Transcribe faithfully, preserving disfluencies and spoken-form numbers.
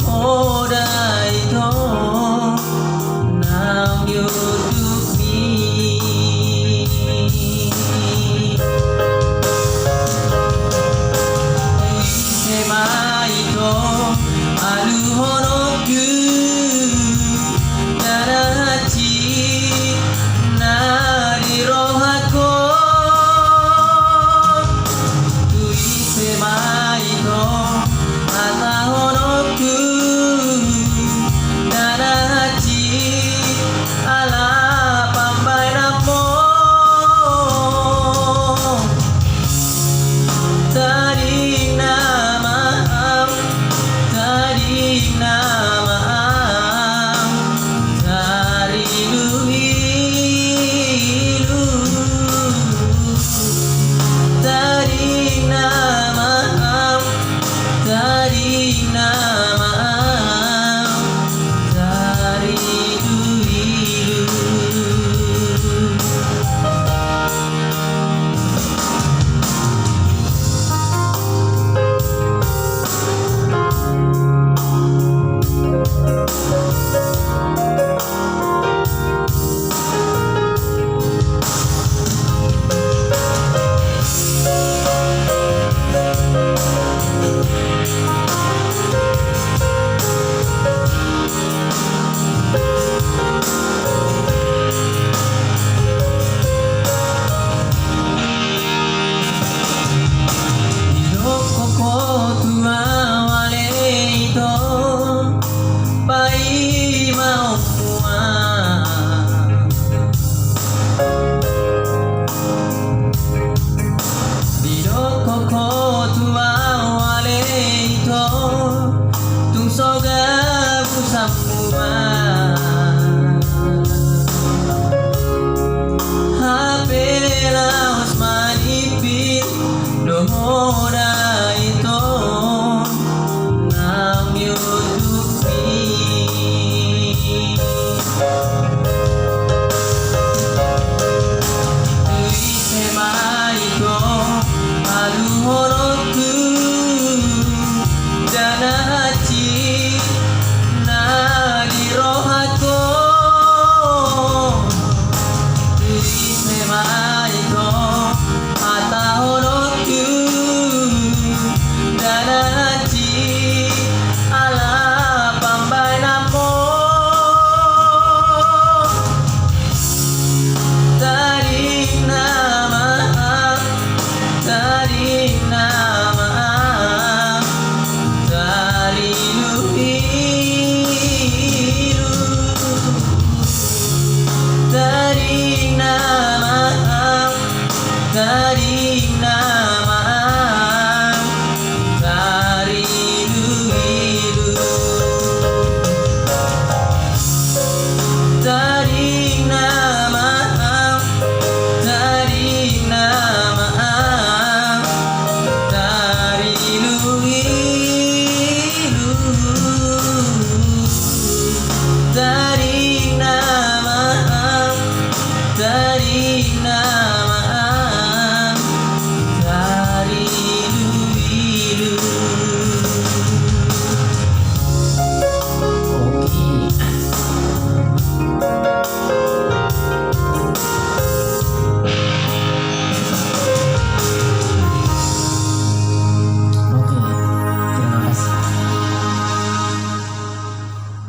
Oda ito nang YouTube-mi. Ise ma ito aluhononku, na hansit na di rohangku. Tu ise ma ito hatahononku, na hansit ala pambahenanmu. Tading nama am, tading nama am, tarilu ilu. Tading nama am, tading nama am, tarilu ilu. Didok ho tu ahu ale ito, paima ho mua. Didok ho tu ahu ale ito, tung so gabusan mua. Hape laos manimpit do ho da ito nang YouTube-mi. Tu ise ma ito aluhononku, na hansit na di rohangku. Tu ise ma ito hatahononku, na hansit ala pambahenanmu. Tading nama am, tading nama am, tarilu ilu. Tading nama am, tading nama am, tarilu ilu. Tading nama am, tading nama am, tarilu ilu. Tading nama am, tading nama